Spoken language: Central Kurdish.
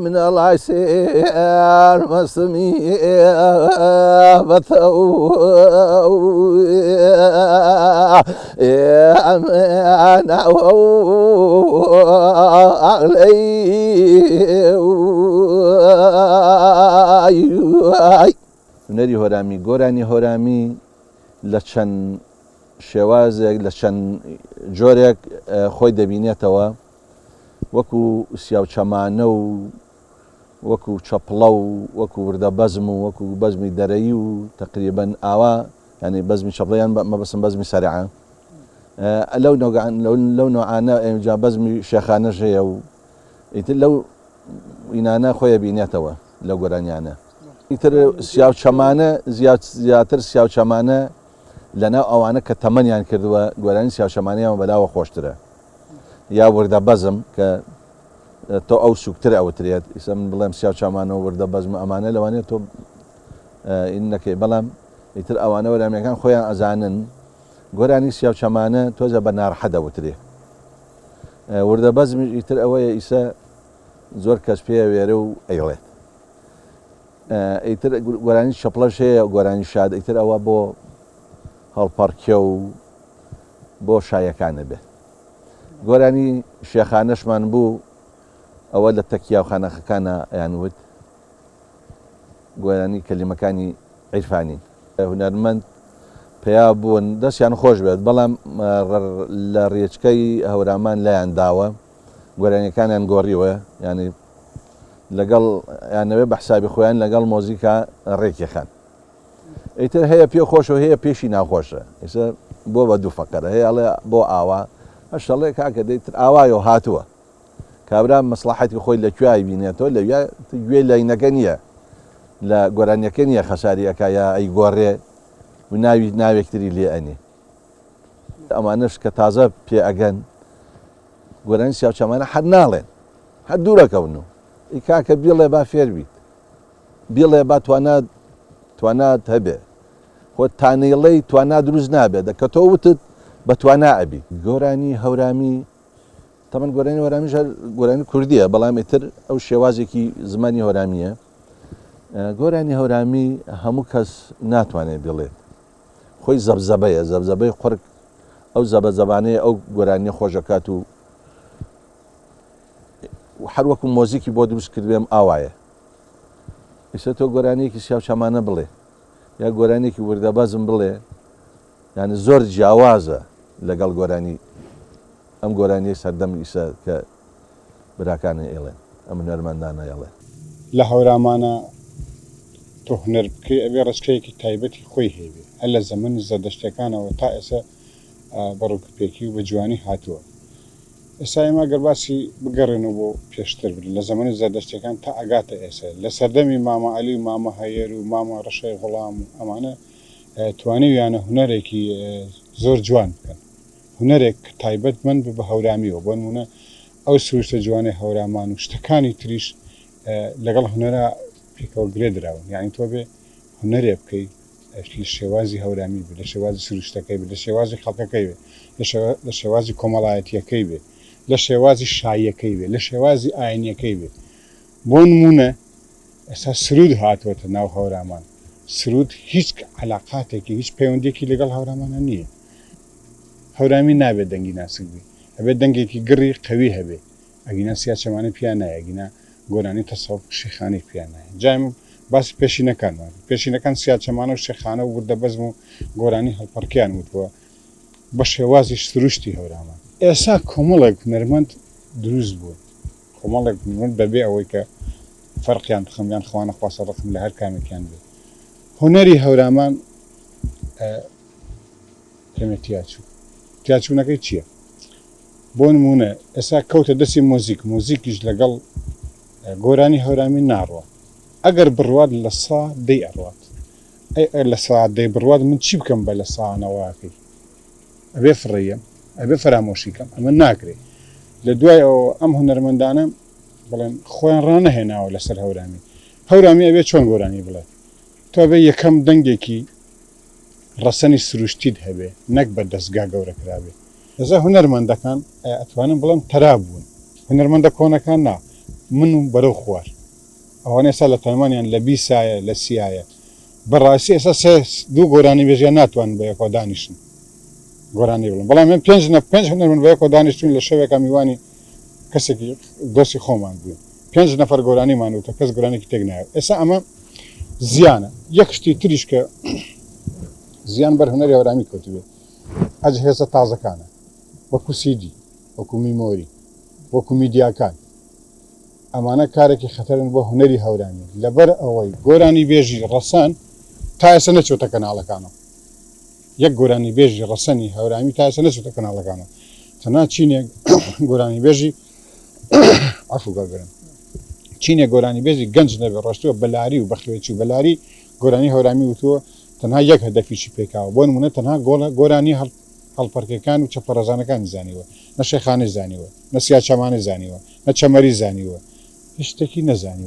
مناڵای سێر مەسمی بەتەو هونەری هۆرامی گۆرانی هۆرامی لە چەند شێوازێک لە چەند جۆرێک خۆی دەبینێتەوە وەکو سیاوچەمانە و وەکو چەپڵە و وەکو وردە بەزم و وەکو بەزمی دەرەیی و تەقریبەن ئاوا یانی بەزمی چەپڵە یان مەبەستم بەزمی سەرعە لەو لەو نوعانە ئینجا بەزمی شێخانەش هەیە و ئیتر لەو ئینانە خۆی بینێتەوە لەو گۆرانیانە ئیتر سیاوچەمانە زیاتر سیاوچەمانە لەناو ئەوانە کە تەمەنیان کردووە گۆرانی سیاوچەمانەیان بەلاوە خۆشترە یا وردە بەزم کە تۆ ئەو سوکتر ئەوترێت ئیسە من بڵێم سیا چامانەوە وردە بەزم ئەمانە لەوانەیە تۆ ئین نەکەی بەڵام ئیتر ئەوانە وەرامیەکان خۆیان ئەزانن گۆرانی سیا چەمانە تۆزە بە نارحە دەوترێ وردە بەزمیش ئیتر ئەوەیە ئیسە زۆر کەس پێ وێرە و ئەیڵێت ئیتر گۆرانی چەپڵەش هەیە گۆرانی شاد ئیتر ئەوە بۆ هەڵپەڕکێ و بۆ شایەکانە بێت گۆرانی شێخانەشمان بوو ئەوە لە تەکیا و خانەقەکانا ئەیان وت گۆرانی کەلیمەکانی عیرفانین. هونەرمەند پەیا بوون دەستیان خۆش بێت بەڵام لە ڕێچکەی هەورامان لایان داوە گۆرانیەکانیان گۆڕیوە یانی لەگەڵ یانەوێ بە حسابی خۆیان لەگەڵ مۆزیکا ڕێکیخەن. ئیتر هەیە پێ خۆشە و هەیە پێشی ناخۆشە ئیسە بۆ بە دوو فەقەرە هەیە ئەڵێ بۆ ئاوا هەش ئەڵێ کاکە دەی تر ئاوایە و هاتووە کابرا مەسڵەحەتی خۆی لە کوێ ئەیبینێتەوە لەویا گوێی لاینەکە نییە لە گۆرانیەکە نییە خەساری ئەکا یا ئەیگۆڕێ و ناوی ناوێکتری لێ ئەنێ ئەمانەش کە تازە پێ ئەگەن گۆرانی سیاوچەمانە حەد ناڵێن هەر دوورەکەون و ئی کاکە بیڵێ با فێر بیت بیڵێ با توانات توانات هەبێ خۆ تا نەیڵێی توانا دروست نابێ دە کە تۆ وتت بە توانا ئەبی. گۆرانی هەورامی تەبعەن گۆرانی هەورامیش هەر گۆرانی کوردیە بەڵام ئیتر ئەو شێوازێکی زمانی هەورامیە گۆرانی هەورامی هەموو کەس ناتوانێت بڵێت خۆی زەبزەبەیە زەبزەبەی قورگ ئەو زەبەزەبانەیە ئەو گۆرانیە خۆشەکات و هەر وەکو مۆزیکی بۆ دروست کردبێم ئاوایە ئیستا تۆ گۆرانیەکی سیاوچەمانە بڵێ یا گۆرانیەکی وردە بەزم بڵێ یعنی زۆر جیاوازە لەگەڵ گۆرانی ئەم گۆرانیەی سەردەم ئیسە کە براکانە ئێڵێن ئەم هونەرمەندانە ئێڵێن. لە هەورامانا تۆ هونەر بکەی ئەبێ ڕێچکەیەکی تایبەتی خۆی هەیبێ هەر لە زەمەنی زەردەشتیەکانەوە تا ئێسە بە ڕێکوپێکی و بە جوانی هاتووە. ئێستا ئێمە گەر باسی بگەڕێنەوە بۆ پێشتر لە زەمەنی زەردەشتیەکان تا ئەگاتە ئێسە لە سەردەمی مامە عەلی و مامە هەیەر و مامە ڕەشەی غوڵام و ئەمانە توانیویانە هونەرێکی زۆر جوان بکەن هونەرێک کە تایبەت مەند بێ بە هەورامیەوە بۆ نمونە ئەو سروشتە جوانەی هەورامان و شتەکانی تریش لەگەڵ هونەرا پێکەوە گرێ دراون یانی تۆ بێ هونەرێ بکەی لە شێوازی هەورامی بێ، لە شێوازی سروشتەکەی بێ، لە شێوازی خەڵکەکەی بێ، لە شێوازی کۆمەڵایەتییەکەی بێ، لە شێوازی شاییەکەی بێ، لە شێوازی ئاینییەکەی بێ. بۆ نموونە ئێستا سروود هاتووەتە ناو هەورامان، سروود هیچ عەلاقاتێکی، هیچ پەیوەندییەکی لەگەڵ هەورامانا نییە. هەورامی نابێ دەنگی ناسک بێ، ئەبێ دەنگێکی گڕی قەوی هەبێ، ئەگینا سیاچەمانی پیا نایە، ئەگینا گۆرانی تەسەوف شێخانەی پیا نایە. جا ئێمە باسی پێشینەکانمان کرد. پێشینەکان سیاچەمانە و شێخانە و وردە بەزم و گۆرانی هەڵپەڕکێیان وتووە بە شێوازی سروشتی هەورامان. ئێستا کۆمەڵێک هونەرمەند دروست بوون، کۆمەڵێک هونەرمەند بەبێ ئەوەی کە فەرقیان بخەم یان خوانەخواستە ڕقم لە هەر کامێکیان بێت. هونەری هەورامان کەمێ تیاچوو. تیاچوونەکەی چییە؟ بۆ نموونە ئێستا کەوتە دەستی مۆزیک، مۆزیکیش لەگەڵ گۆرانی هەورامی ناڕوات، ئەگەر بڕوات لە سا دەی ئەڕوات، ئەی ئەگەر لە سا دەی بڕوات من چی بکەم بە لە سا نەوەکەی؟ ئەبێ فڕێیەم، ئەبێ فەرامۆشی کەم، ئەمە ناکرێ. لە دوای ئەوە ئەم هونەرمەندانە بڵێن خۆیان ڕانەهێناوە لەسەر هەورامی. هەورامی ئەبێ چۆن گۆرانی بڵێت؟ تۆ ئەبێ یەکەم دەنگێکی ڕەسەنی سروشتیت هەبێ نەک بە دەستگا گەورە کرابێ. ئێستا هونەرمەندەکان ئەتوانم بڵێم تەرا بوون. هونەرمەندە کۆنەکان نا من و بەرەو خوار ئەوانە ئێستا لە تەمەنیان لە بیسایە لە سیایە بەڕاستی ئێستا سێ دوو گۆرانی بێژیان ناتوانن بە یەکەوە دانیشن گۆرانی بڵێن بەڵام من پێنج نە پێنج هونەرمەند بە یەکەوە دانیشتوین لە شەوێکا میوانی کەسێکی دۆستی خۆمان بووین پێنج نەفەر گۆرانیمان وتە کەس گۆرانێکی تێک نایە ئێستا ئەمە زیانە یەک شتی تریش کە زیان بەر هونەری هەورامی کەوتبێ ئەجهێزە تازەکانە وەکو سیدی وەکو میمۆری وەکو میدیاکان ئەمانە کارێکی خەتەرن بۆ هونەری هەورامی لەبەر ئەوەی گۆرانی بێژی ڕەسەن تا ئێستا نەچۆتە کەناڵەکانەوە یەک گۆرانی بێژی ڕەسەنی هەورامی تا ئێستا نەچۆتە کەناڵەکانەوە تەنها چینێک گۆرانی بێژی عفو گەگرن چینێک گۆرانی بێژی گەنج نەبێ ڕۆشتووە بەلاری و بەخوێچی و بەلاری گۆرانی هەورامی وتووە تەنها یەک هەدەفیشی پێکاوە بۆ نمونە تەنها گۆڵە گۆرانی هەڵ هەڵپەرکێکان و چەپڵەڕێزانەکانی زانیوە، نە شێخانەی زانیوە، نە سیاچەمانەی زانیوە، نە چەمەری زانیوە، هیچ شتێکی نەزانیوە.